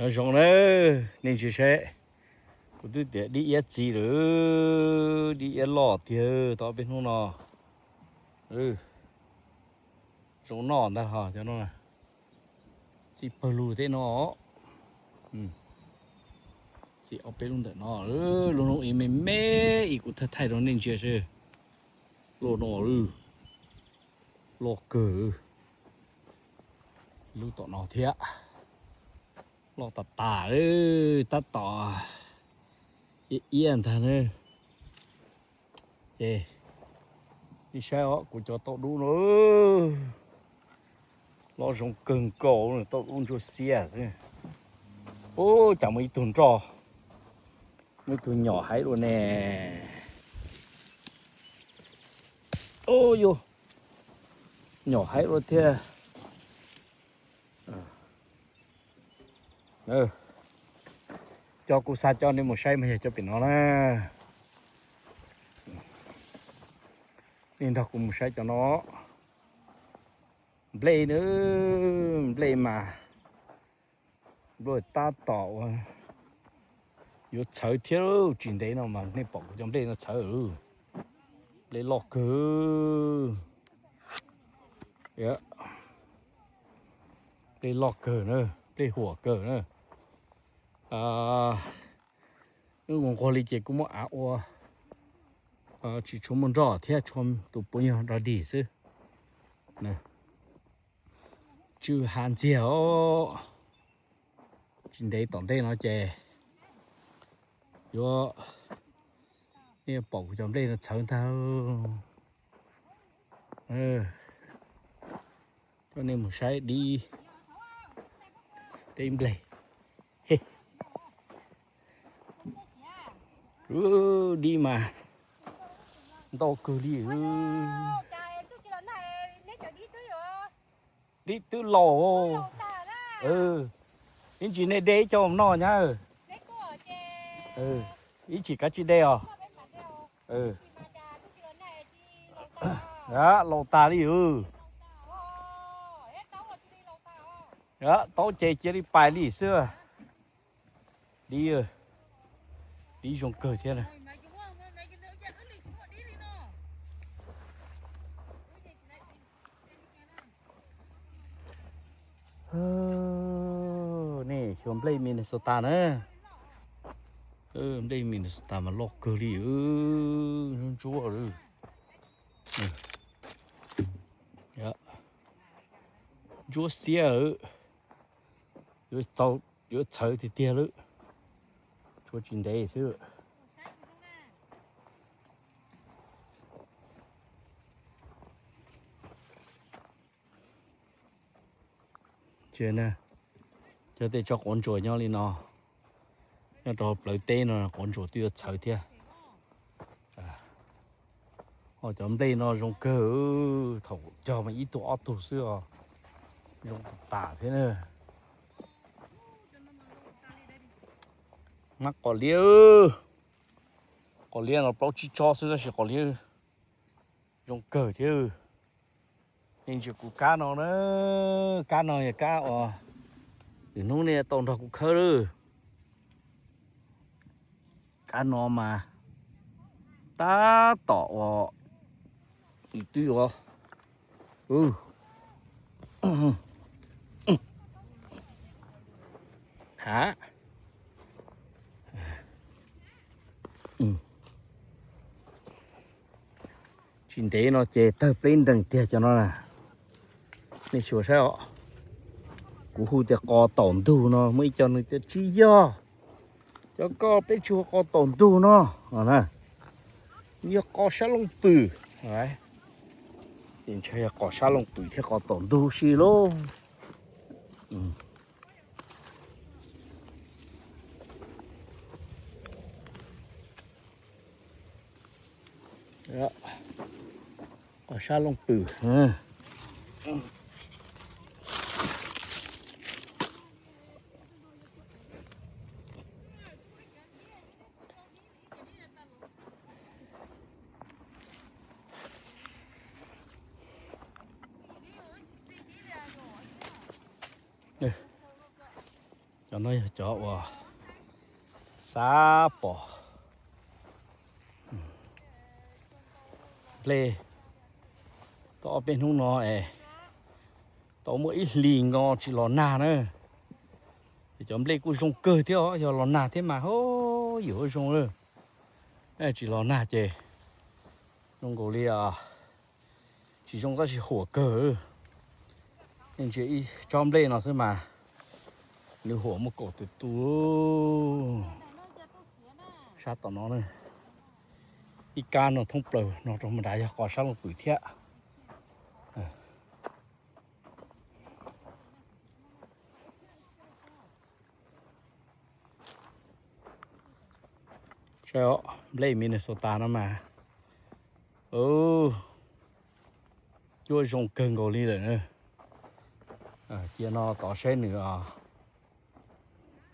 Nyob zoo nawb, nej ntsia saib, kuv twb tias dib iab txiv lawm, dib iab loj tiag tau peb hnub no. Zoo noj ntag ho cov no, txij pawg lug tej no. Txij ob peb lub ntawm no, lub hnub ib me me ib kuv thaij thaij rau nej ntsia seb. Loj no, loj kawg. Lub tom no thiab, loj tas tas, tab tom iab iab ntag na. Ces nej saib os, kuv cov tauj dub no loj zoo kawg nkaus, tauj dub ntsuab xiab xwb. Ub, cas muaj ib tug nroj, muaj ib tug nyom haib dua ne. Ub, nyom haib dua thiab. Cov kuv xa cov nej mus saib mas yog cov pem no na. Nej nrog kuv mus saib cov no. Nplej na, nplej mas, nplej tab tom ua yuav txhawv thiab, tsis ntev no mas nej pom kuv cov nplej no txhawv. Nplej loj kawg. Nplej loj kawg na, nplej huam kawg na. Wb mus nquag li ces kuj muab av ua, tsis tshua muaj nroj thiab, tshuav tus puav nyuag dog dig xwb. Tsw hav ntxiag os. Tsis ntev tom ntej no ces yuav, nej pom kuv cov nplej no txhawv ntag. Coj nej mus saib dib, dib nplej. Dib mas ntau kawg li. Dib twb laus. Ib ntsis nej de ib co noj nyab. Ib chim kav tsij de os. Laus tas li. Taub ces cia li pais li xwb. Dib, dib zoo kawg thiab na. Nej xyuas nplej Minnesota na. Nplej Minnesota mas loj kawg li, ntsuab ntsuab. Ntsuab xiab, yuav txhawv tiag tiag lawm. Tshuav tsis ntev xwb. Cov tej tsob quav ntsuas nyob li no, nyob rau plawv teb no quav ntsuas twb yuav txhawv thiab. Ho cov nplej no zoo kawg, thaum cog mas ib tug ob tug xwb os, zoo tas tas thiab na. Mab qos liab, qos liab no plaub tsib tsob xwb tab sis qos liab zoo kawg thiab. Nej ntsia kuv kab no na, kab no yog kab uas lwm hnub nej tau nrog kuv khawb lawm. Kab no mas tab tom uas twb yuav ha. Tsis ntev no ces tawg pleb nrees tiag cov no na. Nej xyuas saib os, kuv hu tias qos taum ntug no, muaj ib co nws tias tsis yog, cov ko peb tsis hu qos taum ntug no na, yog qos sab looj pwm. Ces ntshai yog qos sab looj pwm thiab qos taum ntug si lauj. Qos sab looj pwm. Cov no yog cov uas xav pom nplej. Tau ob peb hnub no es tau muaj ib hlis nkaus tsis los nag na. Es cov nplej kuj zoo kawg thiab os, yog los nag thiab mas ho yuav zoo lawm. Tsis los nag ces zoo nkaus li tsis zoo tab sis huam kawg. Nej ntsia ib tsob nplej no xwb mas nws huam muaj kaum tus tu. Sab tom no, ib kab no thoob plaws no rau mus nrad yog qos sab Looj Pwm thiab. Saib os, nplej Minnesota no mas cuab zoo kawg nkaus li lawm na. Cia no tod saib nws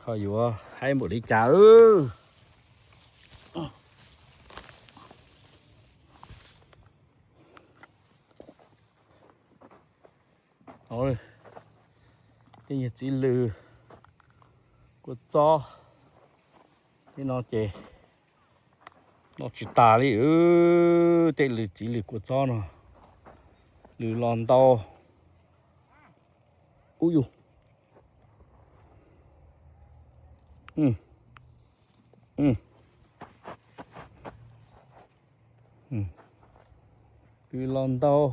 ho yuav haib npaum li cas. Tej nyuag txiv lws kua txob, tej no ces no tsis tas li. Tej lws txiv lws kua txob no, lws los ntau. Ub yus, lws los ntau.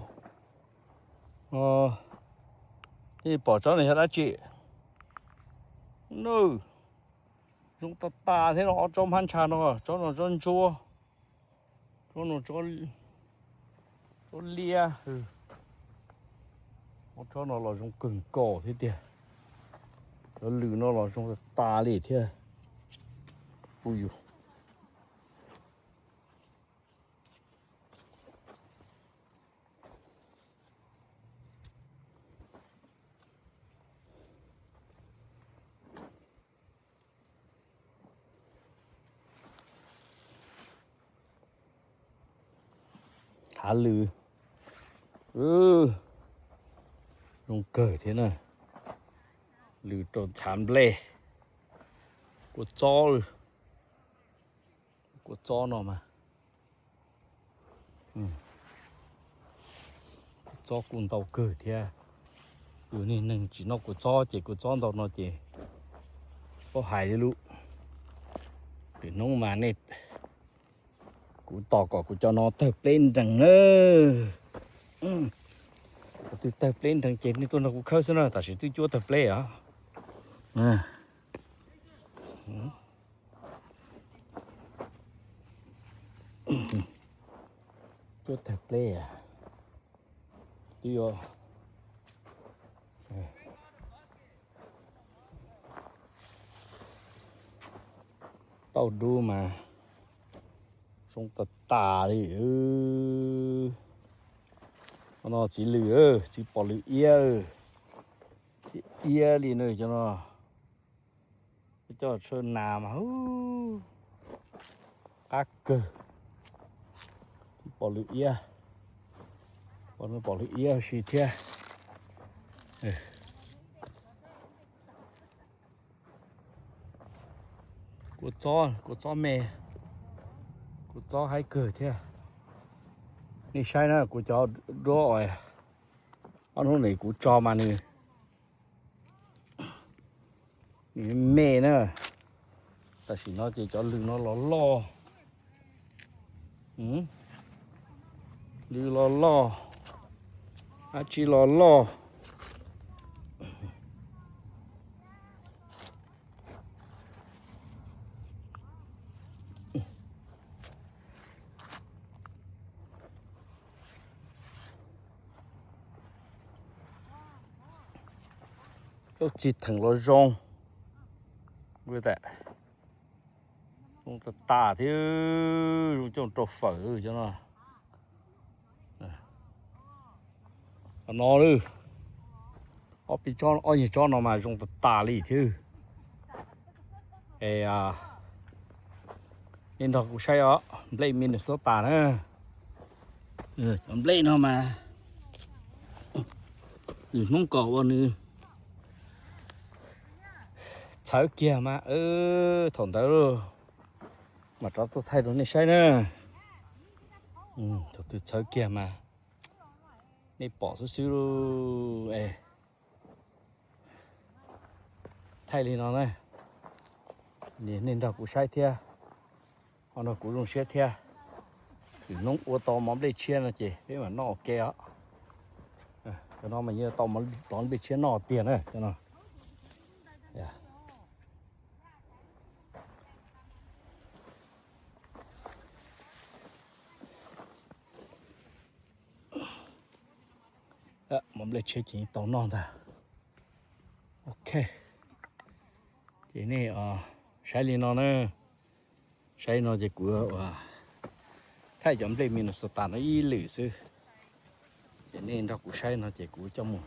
Nej pom tsob no yog dab tsi? Nws zoo tas tas thiab no, ob tsob hmab ntsha no, tsob no tsob ntsuab, tsob no tsob liab. Ob tsob no los zoo kawg nkaus thiab tiag. Cov lws no los zoo tas tas li thiab. Ub yus, hav lws zoo kawg thiab na. Lws rau tshav nplej, kua txob, kua txob no mas, kua txob kuj ntau kawg thiab. Niag neeg tsis noj kua txob ces kua txob ntau no ces tsis paub hais li lub. Lwm hnub mas nej, kuv tos kom kuv cov no tawg pleb nrees na. Kuv twb tawg pleb nrees ces nej tuaj nrog kuv khawb xwb na, tam sim twb cuab tawg pleb os. Cuab tawg pleb twb yuav tau dub mas zoo tas tas li. No txiv lws, txiv pom lws iab, iab li na cov no. Coj tshawb nas mas qab kawg. Txiv pom lws iab, pom lws iab si thiab. Kua txob, kua txob me, kua txob haib kawg thiab. Nej saib na, kuv cov duab ob hnub no kuv tso mas nws, nws me na. Tam sim no ces cov lws no los loj, lws los loj, dab tsi los loj. Lub txig theem los zoo, zoo tas tas thiab, zoo coj rau fawm cov no. No, ob peb tsob, ob nyuag tsob no mas zoo tas tas li thiab. Es nej nrog kuv saib os, nplej Minnesota na. Cov nplej no mas nws hnub kom ua nws txhawv kiag mas, thaum ntawd mas rov tuaj thaij rau nej saib na. Thaum twg txhawv kiag mas nej pom xwb xwb. Thaij li no na, nej nrog kuv saib thiab, ho nrog kuv zoo siab thiab. Lwm hnub ua tau mov nplej tshiab no ces peb mam noj ua ke os. Cov no mas yeej tau mov nplej tshiab noj tiag na cov no. Mov nplej tshiab ces tau noj ntag. Ok, ces nej saib li no na. Saib no ces kuv thaij cov nplej Minnesota no ib lwm xwb. Ces nej nrog kuv saib no ces kuv coj mus.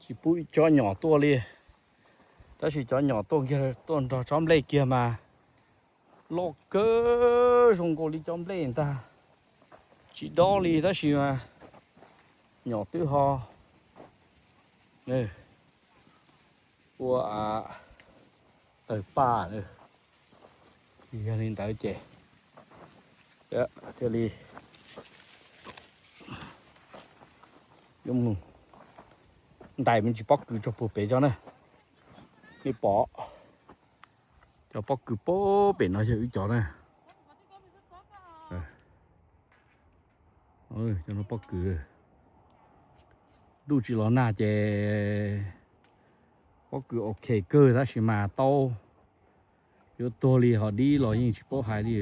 Tsis pub cov nyom tuaj li, tab sis cov nyom tuaj kiag tuaj nrog tsob nplej kiag mas loj kawg zoo nkaus li cov nplej ntag. Tsis dob li tab sis mas nyom twb ho ua tawg paj. Yog li ntawd ces thiaj li yuav mus ntais me ntsis pob kws tso puag pem tso na. Nej pom cov pob kws puag pem no yog wb cov na. Cov no pob kws, ntuj tsis los nag ces pob kws ok kawg tab sis mas tau yuav tuag li ho dib los yeej tsis paub hais li.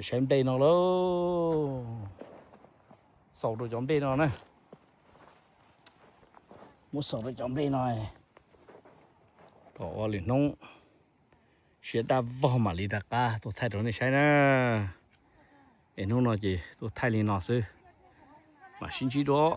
Saib nplej no lauj. Xaus rau cov nplej no na. Muab xaus rau cov nplej no kom ua lwm hnub siav daj vog mam li rov qab tuaj thaij rau nej saib na. Es hnub no ces tuaj thaij li no xwb, mam sib ntsib dua.